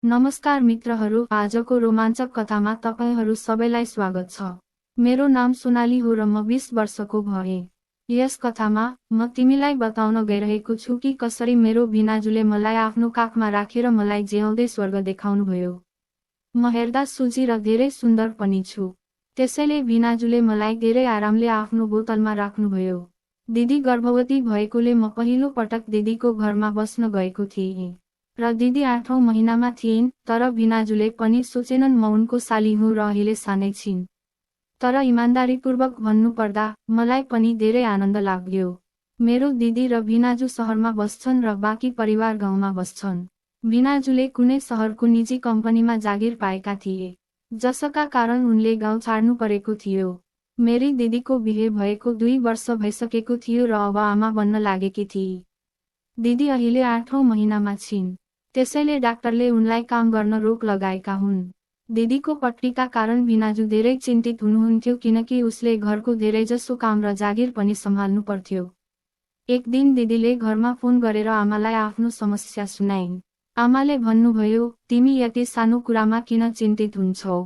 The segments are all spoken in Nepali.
नमस्कार मित्रहरू, आजको रोमाञ्चक कथामा तपाईहरू सबैलाई स्वागत छ। मेरो नाम सोनाली हो र म 20 वर्षको भए। यस कथामा म तिमीलाई बताउन गइरहेको छु कि कसरी मेरो भिनाजुले मलाई आफ्नो काखमा राखेर मलाई जिउँदै स्वर्ग देखाउनुभयो। म हेर्दा सुजी र धेरै सुन्दर पनि छु। त्यसैले भिनाजुले मलाई धेरै आरामले आफ्नो बोतलमा राख्नुभयो। दिदी गर्भवती भएकोले म पहिलो पटक दिदीको घरमा बस्न गएको थिएँ र दिदी 8औं महिनामा थिइन्, तर भिनाजुले पनि सोचेनन् म उनको साली हुँ र अहिले सानै छिन्। तर इमानदारीपूर्वक भन्नुपर्दा मलाई पनि धेरै आनन्द लाग्यो। मेरो दिदी र भिनाजु सहरमा बस्छन् र बाँकी परिवार गाउँमा बस्छन्। भिनाजुले कुनै सहरको निजी कम्पनीमा जागिर पाएका थिए, जसका कारण उनले गाउँ छाड्नु परेको थियो। मेरी दिदीको बिहे भएको 2 वर्ष भइसकेको थियो र अब आमा बन्न लागेकी थिए। दिदी अहिले 8औं महिनामा छिन्, त्यसैले डाक्टरले उनलाई काम गर्न रोक लगाएका हुन्। दिदीको पट्टीका कारण भिनाजु धेरै चिन्तित हुनुहुन्थ्यो किनकि उसले घरको धेरैजसो काम र जागिर पनि सम्हाल्नु पर्थ्यो। एक दिन दिदीले घरमा फोन गरेर आमालाई आफ्नो समस्या सुनाइन्। आमाले भन्नुभयो, तिमी यति सानो कुरामा किन चिन्तित हुन्छौ?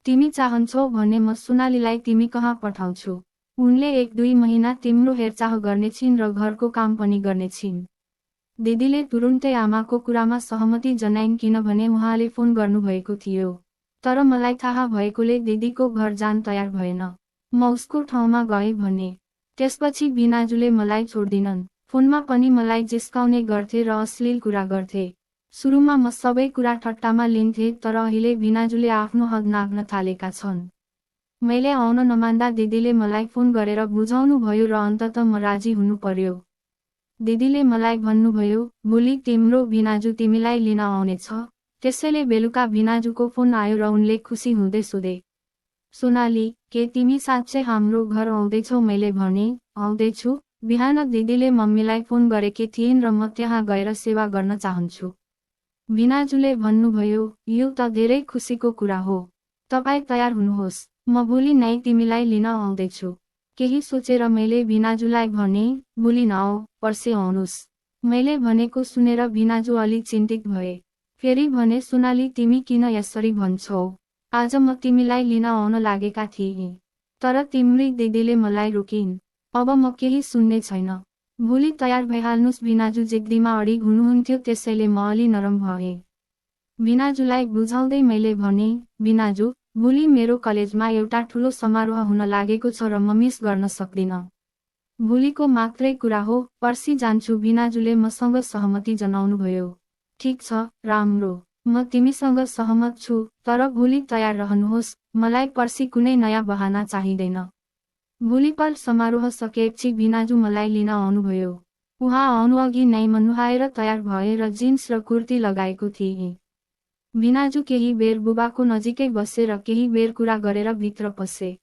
तिमी चाहन्छौ भने म सोनालीलाई तिमी कहाँ पठाउँछु। उनले 1-2 महिना तिम्रो हेरचाह गर्नेछिन् र घरको काम पनि गर्नेछिन्। दिदीले तुरुन्तै आमाको कुरामा सहमति जनाइन् किनभने उहाँले फोन गर्नुभएको थियो। तर मलाई थाहा भएकोले दिदीको घर जान तयार भएन। म उसको ठाउँमा गएँ भने त्यसपछि भिनाजुले मलाई छोड्दिनन्। फोनमा पनि मलाई जिस्काउने गर्थे र अश्लील कुरा गर्थे। सुरुमा म सबै कुरा ठट्टामा लिन्थे, तर अहिले भिनाजुले आफ्नो हद नाग्न थालेका छन्। मैले आउन नमान्दा दिदीले मलाई फोन गरेर बुझाउनु भयो र अन्ततः म राजी हुनु पर्यो। दिदीले मलाई भन्नुभयो, भोलि तिम्रो भिनाजु तिमीलाई लिन आउनेछ। त्यसैले बेलुका भिनाजुको फोन आयो र उनले खुसी हुँदै सोधे, सोनाली, के तिमी साँच्चै हाम्रो घर आउँदैछौ? मैले भने, आउँदैछु। बिहान दिदीले मम्मीलाई फोन गरेकी थिइन् र म त्यहाँ गएर सेवा गर्न चाहन्छु। भिनाजुले भन्नुभयो, यो त धेरै खुसीको कुरा हो। तपाईँ तयार हुनुहोस्, म भोलि नै तिमीलाई लिन आउँदैछु। केही सोचेर मैले भिनाजुलाई भने, भोलि नआऊ, पर्सि आउनुस्। मैले भनेको सुनेर भिनाजु अलि चिन्तित भए। फेरि भने, सोनाली तिमी किन यसरी भन्छौ? आज म तिमीलाई लिन आउन लागेका थिएँ, तर तिम्री दिदीले मलाई रोकिन्। अब म केही सुन्ने छैन। भोलि तयार भइहाल्नुस्। भिनाजु जिद्दीमा अडिग हुनुहुन्थ्यो, त्यसैले म अलि नरम भएँ। भिनाजुलाई बुझाउँदै मैले भने, भिनाजु, भोलि मेरो कलेजमा एउटा ठुलो समारोह हुन लागेको छ र म मिस गर्न सक्दिन। भोलिको मात्रै कुरा हो, पर्सि जान्छु। भिनाजुले मसँग सहमति जनाउनुभयो। ठिक छ, राम्रो, म तिमीसँग सहमत छु, तर भोलि तयार रहनुहोस्। मलाई पर्सि कुनै नयाँ बहाना चाहिँदैन। भोलिपल्ट समारोह सकेपछि भिनाजु मलाई लिन आउनुभयो। उहाँ आउनुअघि नै म नुहाएर तयार भए र जिन्स र कुर्ती लगाएको थिएँ। भिनाजु केही बेर बुबाको नजिकै बसे र केही बेर कुरा गरेर भित्र पसे।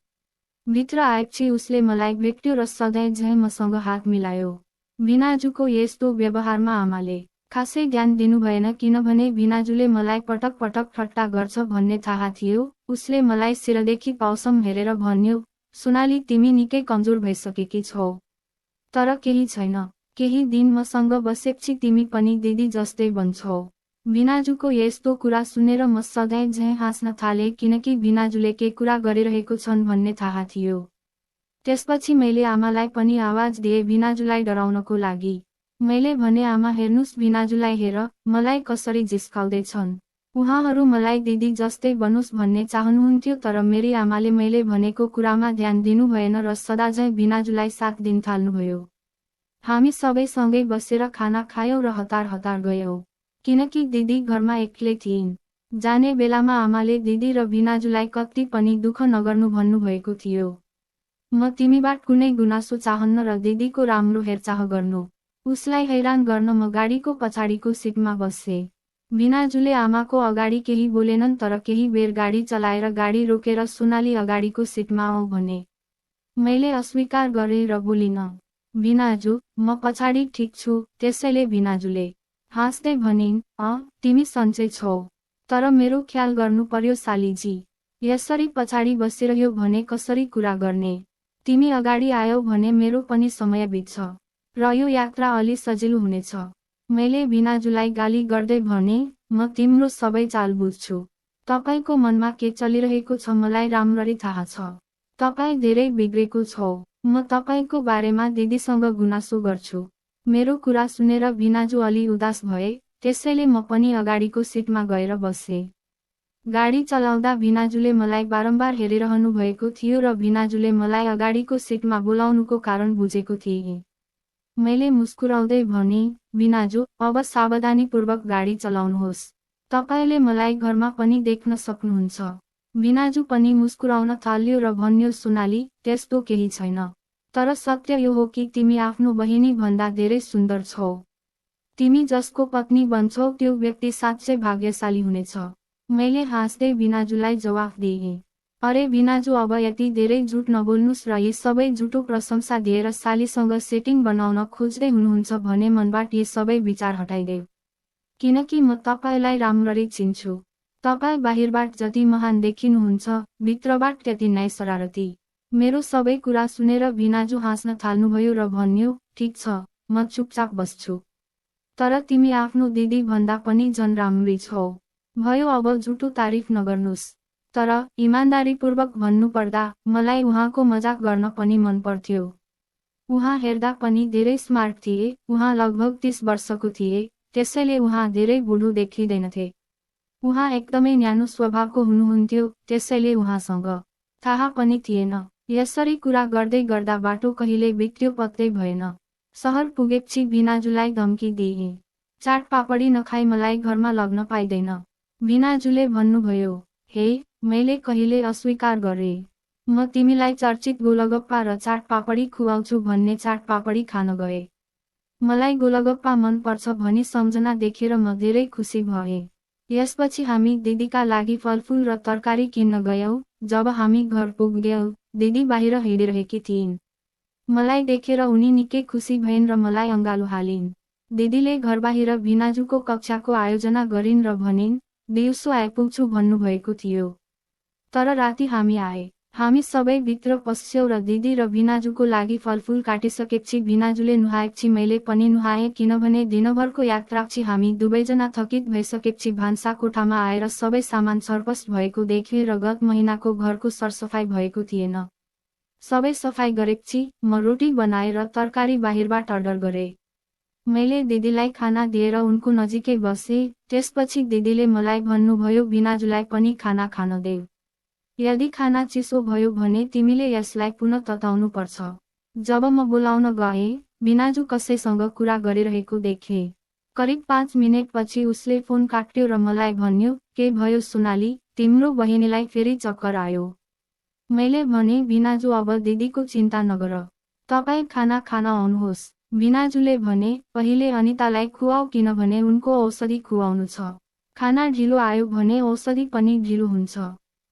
भित्र आएपछि उसले मलाई भेट्यो र सधैँ झैं मसँग हात मिलायो। भिनाजुको यस्तो व्यवहारमा आमाले खासै ध्यान दिनुभएन किनभने भिनाजुले मलाई पटक पटक ठट्टा गर्छ भन्ने थाहा थियो। उसले मलाई शिरदेखि पाउसम्म हेरेर भन्यो, सोनाली तिमी निकै कमजोर भइसकेकी छौ। तर केही छैन, केही दिन मसँग बसेपछि तिमी पनि दिदी जस्तै बन्छौ। भिनाजुको यस्तो कुरा सुनेर म सधैँ झैं हाँस्न थाले किनकि भिनाजुले के कुरा गरिरहेको छन् भन्ने थाहा थियो। त्यसपछि मैले आमालाई पनि आवाज दिए भिनाजुलाई डराउनको लागि। मैले भने, आमा हेर्नुस्, भिनाजुलाई हेर, मलाई कसरी जिस्काउँदैछन्। उहाँहरू मलाई दिदी जस्तै बनोस् भन्ने चाहनुहुन्थ्यो, तर मेरी आमाले मैले भनेको कुरामा ध्यान दिनु भएन र सदाझैं भिनाजुलाई साथ दिन थाल्नुभयो। हामी सबै सँगै बसेर खाना खायौं र हतार हतार गयौं, किनकि दिदी घरमा एक्लै थिइन्। जाने बेलामा आमाले दिदी र भिनाजुलाई कति पनि दुःख नगर्नु भन्नुभएको थियो। म तिमीबाट कुनै गुनासो चाहन्न र दिदीको राम्रो हेरचाह गर्नु। उसलाई हैरान गर्न म गाडीको पछाडिको सिटमा बसे। भिनाजुले आमाको अगाडि केही बोलेनन्, तर केही बेर गाडी चलाएर गाडी रोकेर सोनाली अगाडिको सिटमा आऊ भने। मैले अस्वीकार गरेँ र बोलिन। भिनाजु, म पछाडि ठिक छु। त्यसैले भिनाजुले हाँस्दै भनिन्, तिमी सन्चै छौ, तर मेरो ख्याल गर्नु पर्यो सालीजी। यसरी पछाडि बसिरह्यो भने कसरी कुरा गर्ने? तिमी अगाडि आयौ भने मेरो पनि समय बित्छ र यो यात्रा अलि सजिलो हुनेछ। मैले भिनाजुलाई गाली गर्दै भने, म तिम्रो सबै चाल बुझ्छु। तपाईको मनमा के चलिरहेको छ मलाई राम्ररी थाहा छ। तपाई धेरै बिग्रेको छौ। म तपाईको बारेमा दिदीसँग गुनासो गर्छु। मेरो कुरा सुनेर भिनाजु अलि उदास भए, त्यसैले म पनि अगाडिको सिटमा गएर बसे। गाडी चलाउँदा भिनाजुले मलाई बारम्बार हेरिरहनु भएको थियो र भिनाजुले मलाई अगाडिको सिटमा बोलाउनुको कारण बुझेको थिए। मैले मुस्कुराउँदै भने, भिनाजु, अब सावधानीपूर्वक गाडी चलाउनुहोस्। तपाईले मलाई घरमा पनि देख्न सक्नुहुन्छ। भिनाजु पनि मुस्कुराउन थाल्यो र भन्यो, सोनाली, त्यस्तो केही छैन। तर सत्य यो हो कि तिमी आफ्नो बहिनी भन्दा धेरै सुन्दर छौ। तिमी जसको पत्नी बन्छौ त्यो व्यक्ति साँच्चै भाग्यशाली हुनेछ। मैले हाँस्दै भिनाजुलाई जवाफ दिएँ। अरे भिनाजु, अब यति धेरै झुट नबोल्नुस् र यी सबै झुटो प्रशंसा दिएर सालीसँग सेटिङ बनाउन खोज्दै हुनुहुन्छ भने मनबाट यी सबै विचार हटाइदेऊ। किनकि म तपाईलाई राम्ररी चिन्छु। तपाई बाहिरबाट जति महान देखिनुहुन्छ, भित्रबाट त्यति नै शरारती। मेरो सबै कुरा सुनेर भिनाजु हाँस्न थाल्नुभयो र भन्यो, ठीक छ, म चुपचाप बस्छु। तर तिमी आफ्नो दिदी भन्दा पनि झन् राम्री छौ। भयो, अब झुटो तारिफ नगर्नुस्। तर इमानदारीपूर्वक भन्नुपर्दा मलाई उहाँको मजाक गर्न पनि मन पर्थ्यो। उहाँ हेर्दा पनि धेरै स्मार्ट थिए। उहाँ लगभग 30 वर्षको थिए, त्यसैले उहाँ धेरै बुढो देखिँदैनथे। उहाँ एकदमै न्यानो स्वभावको हुनुहुन्थ्यो, त्यसैले उहाँसँग थाहा पनि थिएन। यसरी कुरा गर्दै गर्दा बाटो कहिले बित्यो पत्तै भएन। सहर पुगेपछि भिनाजुलाई धम्की दिए, चाट पापडी नखाई मलाई घरमा लग्न पाइदैन। भिनाजुले भन्नुभयो, हे, मैले कहिले अस्वीकार गरे। म तिमीलाई चर्चित गोलगप्पा र चाट पापडी खुवाउँछु भन्ने चाट पापडी खान गए। मलाई गोलगप्पा मन पर्छ भनी सम्झना देखेर म धेरै खुसी भएँ। यसपछि हामी दिदीका लागि फलफुल र तरकारी किन्न गयौं। जब हामी घर पुग्यौं, दिदी बाहिर हिँडिरहेकी थिइन्। मलाई देखेर उनी निकै खुसी भइन् र मलाई अँगालो हालिन्। दिदीले घर बाहिर भिनाजुको कक्षाको आयोजना गरिन् र भनिन्, दिउँसो आइपुग्छु भन्नुभएको थियो। तर राति हामी आए। हामी सबै भित्र पस्यौं र दिदी र भिनाजुको लागि फलफुल काटिसकेपछि भिनाजुले नुहाएपछि मैले पनि नुहाएँ, किनभने दिनभरको यात्रापछि हामी दुवैजना थकित भइसकेपछि भान्सा कोठामा आएर सबै सामान छरपस्ट भएको देखेँ र गत महिनाको घरको सरसफाई भएको थिएन। सबै सफाई गरेपछि म रोटी बनाएर तरकारी बाहिरबाट अर्डर गरेँ। मैले दिदीलाई खाना दिएर उनको नजिकै बसेँ। त्यसपछि दिदीले मलाई भन्नुभयो, भिनाजुलाई पनि खाना खान देऊ। यदि खाना चिसो भयो भने तिमीले यसलाई पुनः तताउनु पर्छ। जब म बोलाउन गएँ, भिनाजु कसैसँग कुरा गरिरहेको देखेँ। करिब 5 मिनेटपछि उसले फोन काट्यो र मलाई भन्यो, के भयो सोनाली, तिम्रो बहिनीलाई फेरि चक्कर आयो। मैले भने, भिनाजु, अब दिदीको चिन्ता नगर। तपाई खाना खान आउनुहोस्। भिनाजुले भने, पहिले अनितालाई खुवाऊ किनभने उनको औषधि खुवाउनु छ। खाना ढिलो आयो भने औषधि पनि ढिलो हुन्छ।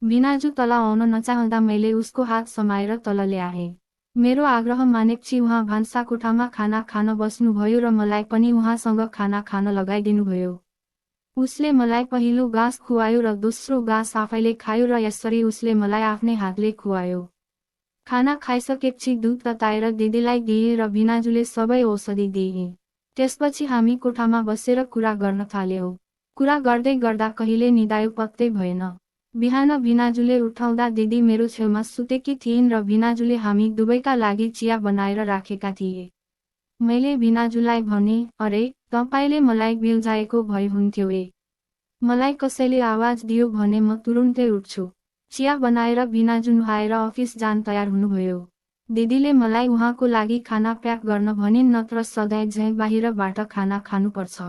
भिनाजु तल आउन नचाहँदा मैले उसको हात समाएर तल ल्याएँ। मेरो आग्रह मानेपछि उहाँ भान्सा कोठामा खाना खान बस्नुभयो र मलाई पनि उहाँसँग खाना खान लगाइदिनुभयो। उसले मलाई पहिलो गाँस खुवायो र दोस्रो गाँस आफैले खायो र यसरी उसले मलाई आफ्नै हातले खुवायो। खाना खाइसकेपछि दुध तताएर दिदीलाई दिए र भिनाजुले सबै औषधि दिए। त्यसपछि हामी कोठामा बसेर कुरा गर्न थाल्यौं। कुरा गर्दै गर्दा कहिले निदायो पत्तै भएन। बिहान भिनाजुले उठाउँदा दिदी मेरो छेउमा सुतेकी थिइन् र भिनाजुले हामी दुवैका लागि चिया बनाएर राखेका थिए। मैले भिनाजुलाई भने, अरे, तपाईले मलाई बिल्झाएको भए हुन्थ्यो ए। मलाई कसैले आवाज दियो भने म तुरुन्तै उठ्छु। चिया बनाएर भिनाजु नुहाएर अफिस जान तयार हुनुभयो। दिदीले मलाई उहाँको लागि खाना प्याक गर्न भनिन्, नत्र सधैँ झैँ बाहिरबाट खाना खानुपर्छ।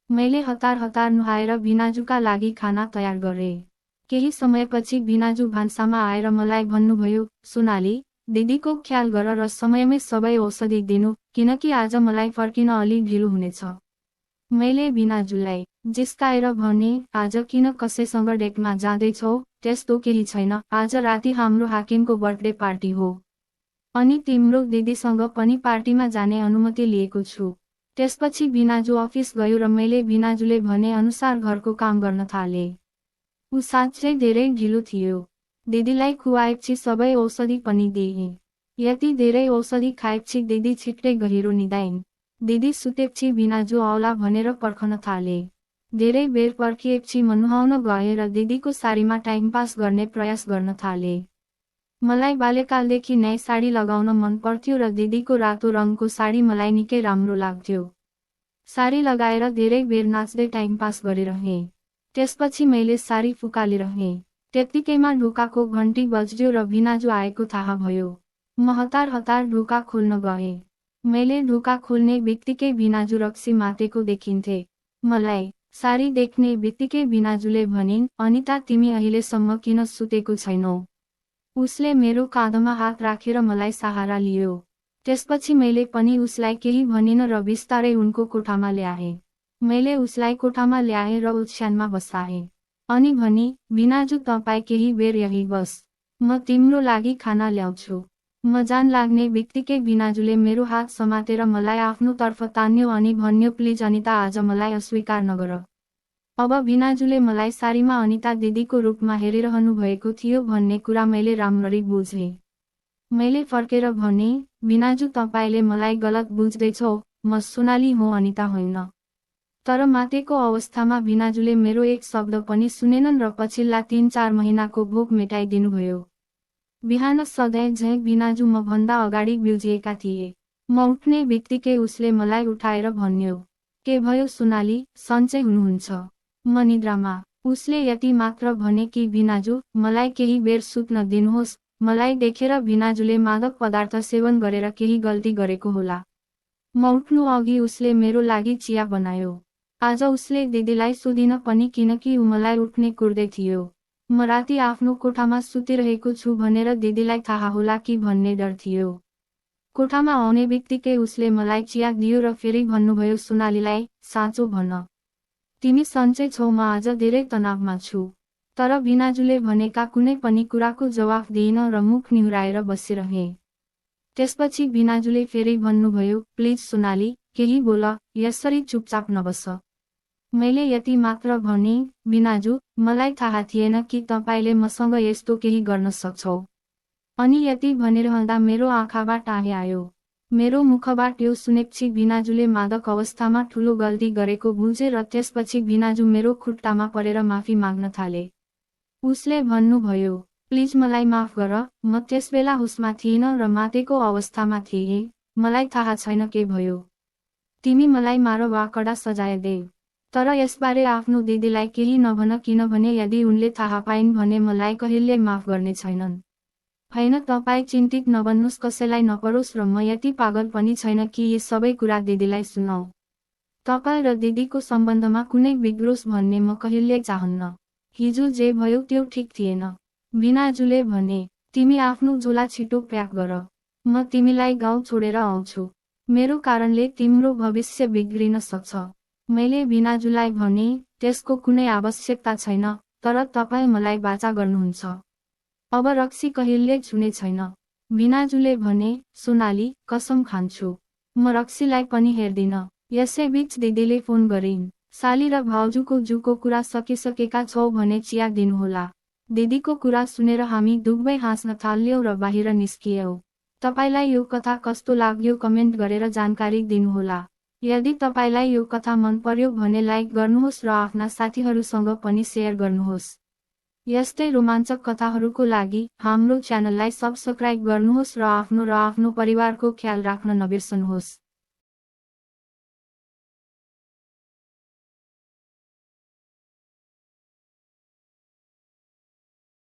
मैले हतार हतार नुहाएर भिनाजुका लागि खाना तयार गरेँ। केही समयपछि भिनाजु भान्सामा आएर मलाई भन्नुभयो, सोनाली, दिदीको ख्याल गर र समयमै सबै औषधि दिनु, किनकि आज मलाई फर्किन अलि ढिलो हुनेछ। मैले भिनाजुलाई जिस्काएर भने, आज किन कसैसँग डेटमा जाँदैछौ? त्यस्तो केही छैन, आज राति हाम्रो हाकिमको बर्थडे पार्टी हो। अनि तिम्रो दिदीसँग पनि पार्टीमा जाने अनुमति लिएको छु। त्यसपछि भिनाजु अफिस गयो र मैले भिनाजुले भने अनुसार घरको काम गर्न थाले। ऊ साँच्चै धेरै ढिलो थियो। दिदीलाई खुवाएपछि सबै औषधि पनि दिए। यति धेरै औषधि खाएपछि दिदी छिट्टै गहिरो निदाइन्। दिदी सुतेपछि बिनाजु औला भनेर पर्खन थाले। धेरै बेर पर्खिएपछि म नुहाउन गए र दिदीको साडीमा टाइमपास गर्ने प्रयास गर्न थाले। मलाई बाल्यकालदेखि नै साडी लगाउन मन पर्थ्यो र दिदीको रातो रङको साडी मलाई निकै राम्रो लाग्थ्यो। साडी लगाएर धेरै बेर नाच्दै टाइमपास गरिरहेँ। त्यसपछि मैले साडी फुकालिरहेँ। त्यत्तिकैमा ढोकाको घन्टी बज्यो र बिनाजु आएको थाहा भयो। म हतार हतार ढोका खोल्न गएँ। मैले ढोका खोल्ने बित्तिकै बिनाजु रक्सी मातेको देखिन्थे। मलाई साडी देख्ने बित्तिकै बिनाजुले भनिन्, अनिता तिमी अहिलेसम्म किन सुतेको छैनौ? उसले मेरो काँधमा हात राखेर मलाई सहारा लियो। त्यसपछि मैले पनि उसलाई केही भनिन र बिस्तारै उनको कोठामा ल्याएँ। मैले उसलाई कोठामा ल्याएँ र ओछ्यानमा बसाएँ। अनि भनी, बिनाजु तपाईँ केही बेर यही बस। म तिम्रो लागि खाना ल्याउँछु। म जान लाग्ने बित्तिकै बिनाजुले मेरो हात समातेर मलाई आफ्नो तर्फ तान्यो अनि भन्यो, प्लिज अनिता आज मलाई अस्वीकार नगर। अब बिनाजुले मलाई साडीमा अनिता दिदीको रूपमा हेरिरहनु भएको थियो भन्ने कुरा मैले राम्ररी बुझेँ। मैले फर्केर भने, बिनाजु तपाईले मलाई गलत बुझ्दैछौ, म सोनाली हो अनिता होइन। तर मातेको अवस्थामा बिनाजुले मेरो एक शब्द पनि सुनेनन् र पछिल्ला 3-4 महिनाको भोक मेटाइदिनुभयो। बिहान सधैँ झैँ बिनाजु म भन्दा अगाडि बिउजिएका थिए। म उठ्ने बित्तिकै उसले मलाई उठाएर भन्यो, के भयो सोनाली, सन्चै हुनुहुन्छ? म निद्रामा। उसले यति मात्र भने कि बिनाजु, मलाई केही बेर सुत्न दिनुहोस्। मलाई देखेर बिनाजुले मादक पदार्थ सेवन गरेर केही गल्ती गरेको होला। म उठ्नु अघि उसले मेरो लागि चिया बनायो। आज उसले दिदीलाई सोधिन पनि किनकि उ मलाई उठ्ने कुर्दै थियो। म राति आफ्नो कोठामा सुतिरहेको छु भनेर दिदीलाई थाहा होला कि भन्ने डर थियो। कोठामा आउने बित्तिकै उसले मलाई चिया दियो र फेरि भन्नुभयो, सोनालीलाई साँचो भन, तिमी सन्चै छौ? म आज धेरै तनावमा छु। तर बिनाजुले भनेका कुनै पनि कुराको जवाफ दिइन र मुख निहुराएर बसिरहे। त्यसपछि बिनाजुले फेरि भन्नुभयो, प्लिज सोनाली, केही बोल, यसरी चुपचाप नबस। मैले यति मात्र भने, बिनाजु, मलाई थाहा थिएन कि तपाईले मसँग यस्तो केही गर्न सक्छौ। अनि यति भनिरहँदा मेरो आँखाबाट आँही आयो। मेरो मुखबाट यो सुनेपछि बिनाजुले मादक अवस्थामा ठुलो गल्ती गरेको बुझे र त्यसपछि बिनाजु मेरो खुट्टामा परेर माफी माग्न थाले। उसले भन्नुभयो, प्लिज मलाई माफ गर, म त्यसबेला होसमा थिइन र मातेको अवस्थामा थिएँ, मलाई थाहा छैन के भयो। तिमी मलाई मार वा कडा सजाय दे। तर यसबारे आफ्नो दिदीलाई केही नभन किनभने यदि उनले थाहा पाइन् भने मलाई कहिल्यै माफ गर्ने छैनन्। हैन तपाईँ चिन्तित नबन्नुस्, कसैलाई नपरोस् र म यति पागल पनि छैन कि यी सबै कुरा दिदीलाई सुनाऊ। तपाईँ र दिदीको सम्बन्धमा कुनै बिग्रोस् भन्ने म कहिल्यै चाहन्न। हिजो जे भयो त्यो ठिक थिएन। बिनाजुले भने, तिमी आफ्नो झोला छिटो प्याक गर। म तिमीलाई गाउँ छोडेर आउँछु। मेरो कारणले तिम्रो भविष्य बिग्रिन सक्छ। मैले बिनाजुलाई भने, त्यसको कुनै आवश्यकता छैन, तर तपाईँ मलाई बाचा गर्नुहुन्छ। अब रक्सी कहिल्यै छुने छैन। बिनाजुले भने, सोनाली, कसम खान्छु, म रक्सीलाई पनि हेर्दिन। यसैबीच दिदीले फोन गरिन्, साली र भाउजूको जुको कुरा सकिसकेका छौ भने चिया दिनुहोला। दिदीको कुरा सुनेर हामी दुवै हाँस्न थाल्यौं र बाहिर निस्कियौं। तपाईलाई यो कथा कस्तो लाग्यो कमेन्ट गरेर जानकारी दिनुहोला। यदि तपाईलाई यो कथा मन पर्यो भने लाइक गर्नुहोस् र आफ्ना साथीहरूसँग पनि शेयर गर्नुहोस्। यस्तै रोमाञ्चक कथाहरूको लागि हाम्रो च्यानललाई सब्स्क्राइब गर्नुहोस् र आफ्नो परिवारको ख्याल राख्न नबिर्सनुहोस्।